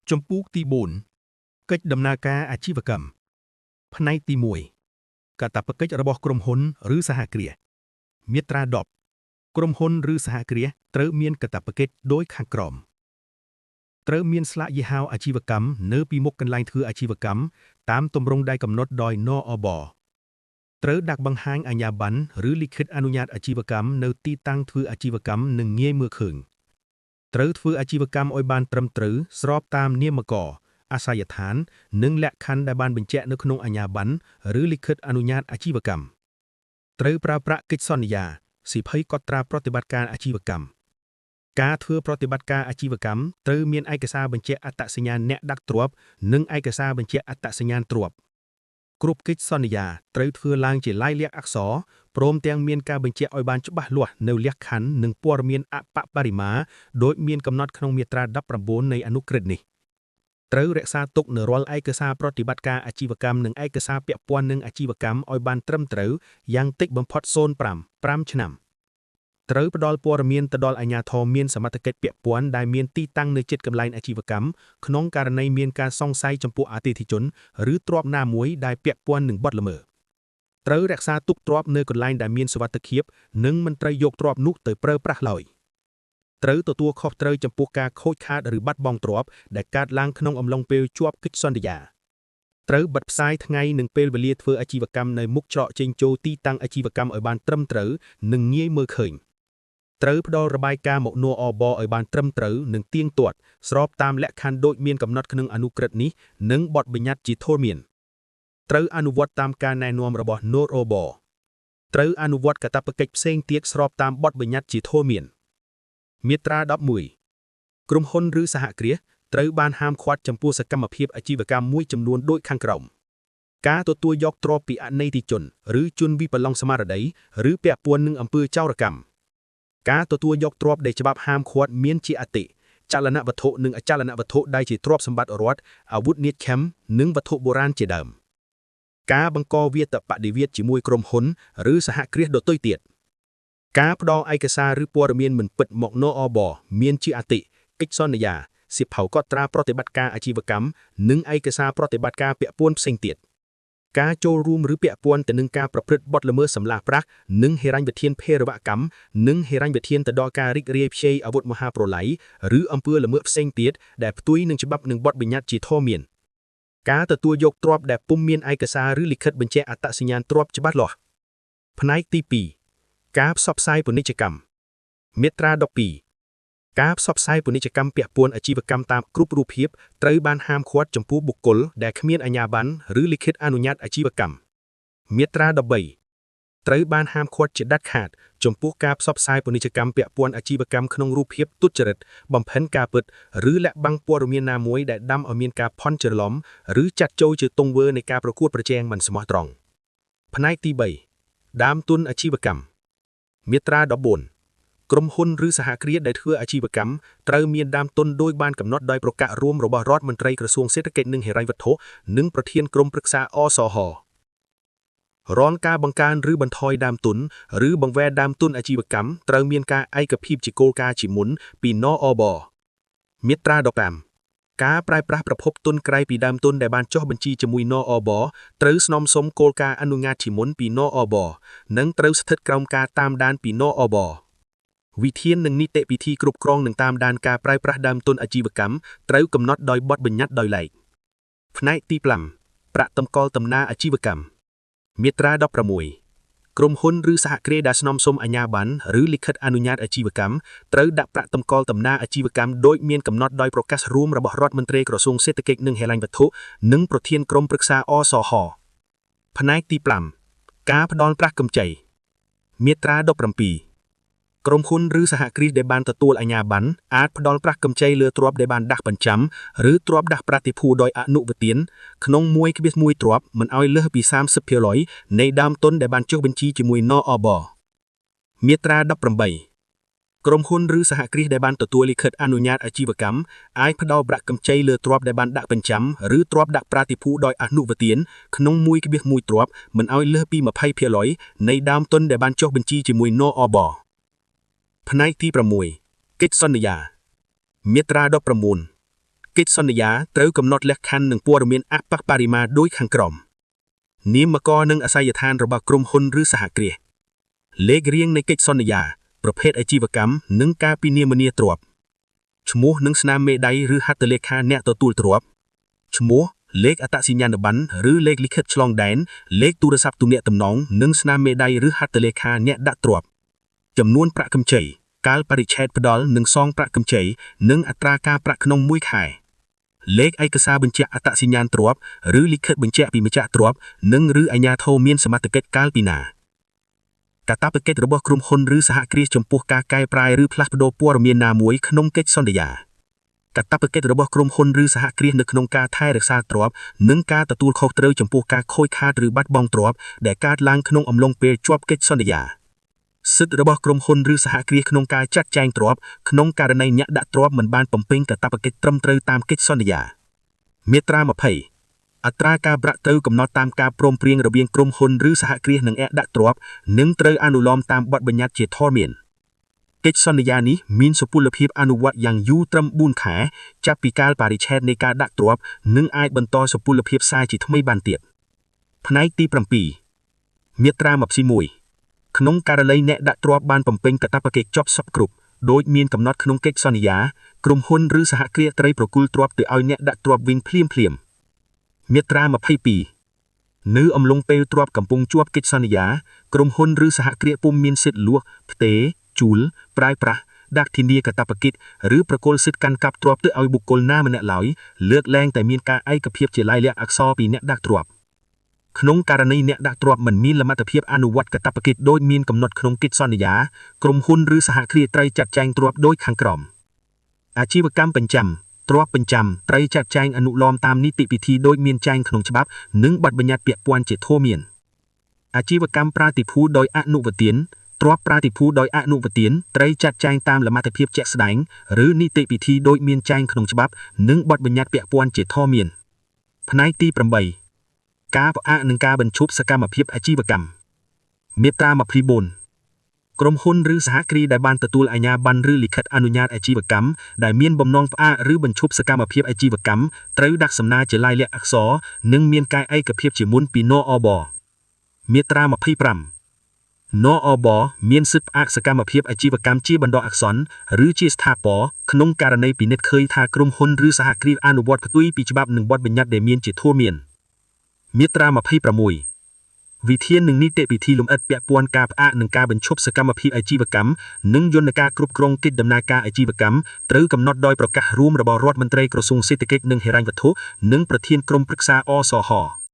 ជំពូកទី4កិច្ចដំណើរការអាជីវកម្មផ្នែកទី1កាតព្វកិច្ចរបស់ក្រុមហ៊ុនឬសហគ្រាសមាត្រា10ក្រុមហ៊ុនឬសហគ្រាសត្រូវមានកាតព្វកិច្ចដូចខាងក្រោមត្រូវមានស្លាកយីហោអាជីវកម្មនៅពីមុខកន្លែងធ្វើអាជីវកម្មតាមទម្រង់ដែលកំណត់ដោយនអបត្រូវដាក់បង្ហាញអាជ្ញាប័ណ្ណឬលិខិតអនុញ្ញាតអាជីវកម្មនៅទីតាំងធ្វើអាជីវកម្មនិងងាយមើលឃើញ ត្រូវធ្វើអាជីវកម្មឲ្យបានត្រឹមត្រូវស្របតាមនិយមករអាសយដ្ឋាន និងលក្ខខណ្ឌដែលបានបញ្ជាក់នៅក្នុងអាជ្ញាប័ណ្ណឬលិខិតអនុញ្ញាតអាជីវកម្មត្រូវប្រើប្រាស់កិច្ចសន្យាសៀវភៅកត់ត្រាប្រតិបត្តិការអាជីវកម្មការធ្វើប្រតិបត្តិការអាជីវកម្មត្រូវមានឯកសារបញ្ជាក់អត្តសញ្ញាណអ្នកដាក់ទ្រព្យនិងឯកសារបញ្ជាក់អត្តសញ្ញាណទ្រព្យគ្រប់កិច្ចសន្យាត្រូវធ្វើឡើងជាលាយលក្ខណ៍អក្សរព្រមទាំងមានការបញ្ជាក់ឲ្យបានច្បាស់លាស់នៅលក្ខខណ្ឌនិងព័ត៌មានអប្បបរមា ដោយមានកំណត់ក្នុងមាត្រា19នៃអនុក្រឹត្យនេះត្រូវរក្សាទុកនូវរាល់ឯកសារប្រតិបត្តិការអាជីវកម្មនិងឯកសារពាក់ព័ន្ធនឹងអាជីវកម្មឲ្យបានត្រឹមត្រូវយ៉ាងតិចបំផុត05 5ឆ្នាំត្រូវផ្ដល់ព័ត៌មានទៅដល់អាជ្ញាធរមានសមត្ថកិច្ចពាក់ព័ន្ធដែលមានទីតាំងនៅជិតកន្លែងអាជីវកម្មក្នុងករណីមានការសង្ស័យចំពោះអតិថិជនឬទ្រព្យណាមួយដែលពាក់ព័ន្ធនឹងបទល្មើសត្រូវរក្សាទុកទ្រព្យនៅកន្លែងដែលមានសុវត្ថិភាពនិងមិនត្រូវយកទ្រព្យនោះទៅប្រើប្រាស់ឡើយ ត្រូវទទួលខុសត្រូវចំពោះការខូចខាតឬបាត់បង់ទ្រព្យដែលកើតឡើងក្នុងអំឡុងពេលជាប់កិច្ចសន្យាត្រូវបិទផ្សាយថ្ងៃនិងពេលវេលាធ្វើអាជីវកម្មនៅមុខច្រកចេញចូលទីតាំងអាជីវកម្មឲ្យបានត្រឹមត្រូវនិងងាយមើលឃើញត្រូវផ្ដល់របាយការណ៍មកនអបឲ្យបានត្រឹមត្រូវនិងទៀងទាត់ស្របតាមលក្ខខណ្ឌដូចមានកំណត់ក្នុងអនុក្រឹត្យនេះនិងបទបញ្ញត្តិជាធរមានត្រូវអនុវត្តតាមការណែនាំរបស់នរបត្រូវអនុវត្តកាតព្វកិច្ចផ្សេងទៀតស្របតាមបទបញ្ញត្តិជាធរមាន មាត្រា11ក្រុមហ៊ុនឬសហគ្រាសត្រូវបានហាមឃាត់ចំពោះសកម្មភាពអាជីវកម្មមួយចំនួនដូចខាងក្រោមការទទួលយកទ្រព្យពីអនីតិជនឬជនវិបលង់ស្មារតីឬពាក់ព័ន្ធនឹងអំពើចោរកម្មការទទួលយកទ្រព្យដែលច្បាប់ហាមឃាត់មានជាអតិចលនវត្ថុនិងអចលនវត្ថុដែលជាទ្រព្យសម្បត្តិរដ្ឋអាវុធនាដខំនិងវត្ថុបុរាណជាដើមការបង្កវាតបដិវាទជាមួយក្រុមហ៊ុនឬសហគ្រាសដទៃទៀត ការផ្ដល់ឯកសារឬព័ត៌មានមិនពិតមកនអបមានជាអតិកិច្ចសន្យាសៀវភៅកត់ត្រាប្រតិបត្តិការអាជីវកម្មនិងឯកសារប្រតិបត្តិការពាក់ព័ន្ធផ្សេងទៀតការចូលរួមឬពាក់ព័ន្ធទៅនឹងការប្រព្រឹត្តបទល្មើសសម្លាស់ប្រាក់និងហិរញ្ញវិធានភេរវកម្មនិងហិរញ្ញវិធានទៅដល់ការរីករាយខ្ចីអាវុធមហាប្រល័យឬអំពើល្មើសផ្សេងទៀតដែលផ្ទុយនឹងច្បាប់និងបទបញ្ញត្តិជាធរមានការទទួលយកទ្រព្យដែលពុំមានឯកសារឬលិខិតបញ្ជាក់អត្តសញ្ញាណទ្រព្យច្បាស់លាស់ផ្នែកទី2ការផ្សព្វផ្សាយពាណិជ្ជកម្មមាត្រា12ការផ្សព្វផ្សាយពាណិជ្ជកម្មពាក់ព័ន្ធអាជីវកម្មតាមគ្រប់រូបភាពត្រូវបានហាមឃាត់ចំពោះបុគ្គលដែលគ្មានអាជ្ញាប័ណ្ណឬលិខិតអនុញ្ញាតអាជីវកម្មមាត្រា13ត្រូវបានហាមឃាត់ជាដាច់ខាតចំពោះការផ្សព្វផ្សាយពាណិជ្ជកម្មពាក់ព័ន្ធអាជីវកម្មក្នុងរូបភាពទុច្ចរិតបំផិនការពិតឬលាក់បាំងព័ត៌មានណាមួយដែលដាំឲ្យមានការភ័ន្តច្រឡំឬចាត់ចូលជាទង្វើនៃការប្រកួតប្រជែងមិនស្មោះត្រង់ផ្នែកទី3ដើមទុនអាជីវកម្មមាត្រា14ក្រុមហ៊ុនឬសហគ្រាសដែលធ្វើអាជីវកម្មត្រូវមានដើមទុនដោយបានកំណត់ដោយប្រកាសរួមរបស់រដ្ឋមន្ត្រីក្រសួងសេដ្ឋកិច្ចនិងហិរញ្ញវត្ថុនិងប្រធានក្រុមប្រឹក្សាអសហរាល់ការបង្កើនឬបន្ថយដើមទុនឬបង្វែរដើមទុនអាជីវកម្មត្រូវមានការឯកភាពជាគោលការណ៍ជាមុនពីនអបមាត្រា15ការប្រើប្រាស់ប្រភពទុនក្រៅពីដើមទុនដែលបានចុះបញ្ជីជាមួយនអបត្រូវស្នំសុំគោលការណ៍អនុញ្ញាតជាមុនពីនអបនិងត្រូវស្ថិតក្រោមការតាមដានពីនអបវិធាននិងនីតិវិធីគ្រប់គ្រងនិងតាមដានការប្រើប្រាស់ដើមទុនអាជីវកម្មត្រូវកំណត់ដោយបទបញ្ញត្តិដោយឡែកផ្នែកទី5ប្រាក់តម្កល់តំណាអាជីវកម្មមាត្រា16ក្រុមហ៊ុនឬសហគ្រាសដែលស្នំសុំអាជ្ញាប័ណ្ណឬលិខិតអនុញ្ញាតអាជីវកម្មត្រូវដាក់ប្រាក់តម្កល់តំណាអាជីវកម្មដោយមានកំណត់ដោយប្រកាសរួមរបស់រដ្ឋមន្ត្រីក្រសួងសេដ្ឋកិច្ចនិងហិរញ្ញវត្ថុនិងប្រធានក្រុមប្រឹក្សាអសហផ្នែកទី5ការផ្ដល់ប្រាក់កម្ចីមាត្រា17ក្រុមហ៊ុនឬសហគ្រាសដែលបានទទួលអាជ្ញាប័ណ្ណអាចផ្ដល់ប្រាក់កម្ចីលើទ្រព្យដែលបានដាក់បញ្ចាំឬទ្រព្យដាក់ប្រតិភូដោយអនុវិទានក្នុង1.1ទ្រព្យមិនឲ្យលើសពី30%នៃដើមទុនដែលបានចុះបញ្ជីជាមួយនអបមាត្រា18ក្រុមហ៊ុនឬសហគ្រាសដែលបានទទួលលិខិតអនុញ្ញាតអាជីវកម្មអាចផ្ដល់ប្រាក់កម្ចីលើទ្រព្យដែលបានដាក់បញ្ចាំឬទ្រព្យដាក់ប្រតិភូដោយអនុវិទានក្នុង1.1ទ្រព្យមិនឲ្យលើសពី20%នៃដើមទុនដែលបានចុះបញ្ជីជាមួយនអបផ្នែកទី6កិច្ចសន្យាមាត្រា19 កិច្ចសន្យាត្រូវកំណត់លក្ខខណ្ឌនិងព័ត៌មានអប្បបរមាដូចខាងក្រោមនាមកនិងអាសយដ្ឋានរបស់ក្រុមហ៊ុនឬសហគ្រាសលេខរៀងនៃកិច្ចសន្យាប្រភេទអាជីវកម្មនិងការពិនិយមនាទ្រព្យឈ្មោះនិងស្នាមមេដៃឬហត្ថលេខាអ្នកទទួលទ្រព្យឈ្មោះលេខអត្តសញ្ញាណប័ណ្ណឬលេខលិខិតឆ្លងដែនលេខទូរស័ព្ទទំនាក់ទំនងនិងស្នាមមេដៃឬហត្ថលេខាអ្នកដាក់ទ្រព្យចំនួនប្រាក់កម្ចីកាលបរិច្ឆេទផ្ដល់និងសងប្រាក់កម្ចីនិងអត្រាការប្រាក់ក្នុងមួយខែលេខឯកសារបញ្ជាក់អត្តសញ្ញាណទ្រព្យឬលិខិតបញ្ជាក់ពីម្ចាស់ទ្រព្យនិងឬអាជ្ញាធរមានសមត្ថកិច្ចកាលពីណាកាតព្វកិច្ចរបស់ក្រុមហ៊ុនឬសហគ្រាសចំពោះការកែប្រែឬផ្លាស់ប្ដូរព័ត៌មានណាមួយក្នុងកិច្ចសន្យាកាតព្វកិច្ចរបស់ក្រុមហ៊ុនឬសហគ្រាសនៅក្នុងការថែរក្សាទ្រព្យនិងការទទួលខុសត្រូវចំពោះការខូចខាតឬបាត់បង់ទ្រព្យដែលកើតឡើងក្នុងអំឡុងពេលជាប់កិច្ចសន្យាសិទ្ធិរបស់ក្រុមហ៊ុនឬសហគ្រាសក្នុងការចាត់ចែងទ្រព្យក្នុងករណីអ្នកដាក់ទ្រព្យមិនបានបំពេញកាតព្វកិច្ចត្រឹមត្រូវតាមកិច្ចសន្យាមាត្រា20អត្រាការប្រាក់ត្រូវកំណត់តាមការព្រមព្រៀងរវាងក្រុមហ៊ុនឬសហគ្រាសនិងអ្នកដាក់ទ្រព្យនិងត្រូវអនុលោមតាមបទបញ្ញត្តិជាធរមានកិច្ចសន្យានេះមានសុពលភាពអនុវត្តយ៉ាងយូរត្រឹម4ខែចាប់ពីកាលបរិច្ឆេទនៃការដាក់ទ្រព្យនិងអាចបន្តសុពលភាពសារជាថ្មីបានទៀតផ្នែកទី7មាត្រា21ក្នុងករណីអ្នកដាក់ទ្រព្យបានបំពេញកាតព្វកិច្ចចប់សព្វគ្រប់ដោយមានកំណត់ក្នុងកិច្ចសន្យាក្រុមហ៊ុនឬសហគ្រាសត្រូវប្រគល់ទ្រព្យទៅឲ្យអ្នកដាក់ទ្រព្យវិញភ្លាមភ្លាមមាត្រា22នៅអំឡុងពេលទ្រព្យកំពុងជាប់កិច្ចសន្យាក្រុមហ៊ុនឬសហគ្រាសពុំមានសិទ្ធិលក់ផ្ទេរជួលប្រើប្រាស់ដាក់ធានាកាតព្វកិច្ចឬប្រគល់សិទ្ធិកាន់កាប់ទ្រព្យទៅឲ្យបុគ្គលណាម្នាក់ឡើយលើកលែងតែមានការឯកភាពជាលាយលក្ខណ៍អក្សរពីអ្នកដាក់ទ្រព្យក្នុងករណីអ្នកដាក់ទ្រព្យមិនមានលទ្ធភាពអនុវត្តកាតព្វកិច្ចដោយមានកំណត់ក្នុងកិច្ចសន្យាក្រុមហ៊ុនឬសហគ្រាសត្រូវចាត់ចែងទ្រព្យដូចខាងក្រោមអាជីវកម្មបញ្ចាំទ្រព្យបញ្ចាំត្រូវចាត់ចែងអនុលោមតាមនីតិវិធីដូចមានចែងក្នុងច្បាប់និងបទបញ្ញត្តិពាក់ព័ន្ធជាធរមានអាជីវកម្មប្រតិភូដោយអនុវទានទ្រព្យប្រតិភូដោយអនុវទានត្រូវចាត់ចែងតាមលទ្ធភាពជាក់ស្ដែងឬនីតិវិធីដូចមានចែងក្នុងច្បាប់និងបទបញ្ញត្តិពាក់ព័ន្ធជាធរមានផ្នែកទី8ការផ្អាកនិងការបញ្ឈប់សកម្មភាពអាជីវកម្មមាត្រា24ក្រុមហ៊ុនឬសហគ្រាសដែលបានទទួលអាជ្ញាប័ណ្ណឬលិខិតអនុញ្ញាតអាជីវកម្មដែលមានបំណងផ្អាកឬបញ្ឈប់សកម្មភាពអាជីវកម្មត្រូវដាក់សំណើជាលាយលក្ខណ៍អក្សរនិងមានការឯកភាពជាមុនពីនអបមាត្រា25នអបមានសិទ្ធិផ្អាកសកម្មភាពអាជីវកម្មជាបណ្ដោះអាសន្នឬជាស្ថាពរក្នុងករណីពិនិត្យឃើញថាក្រុមហ៊ុនឬសហគ្រាសអនុវត្តផ្ទុយពីច្បាប់និងបទបញ្ញត្តិដែលមានជាធរមានមាត្រា26វិធាននិងនីតិវិធីលម្អិតពាក់ព័ន្ធការផ្អាកនិងការបញ្ឈប់សកម្មភាពអាជីវកម្មនិងយន្តការគ្រប់គ្រងកិច្ចដំណើរការអាជីវកម្មត្រូវកំណត់ដោយប្រកាសរួមរបស់រដ្ឋមន្ត្រីក្រសួងសេដ្ឋកិច្ចនិងហិរញ្ញវត្ថុនិងប្រធានក្រុមប្រឹក្សាអសហ។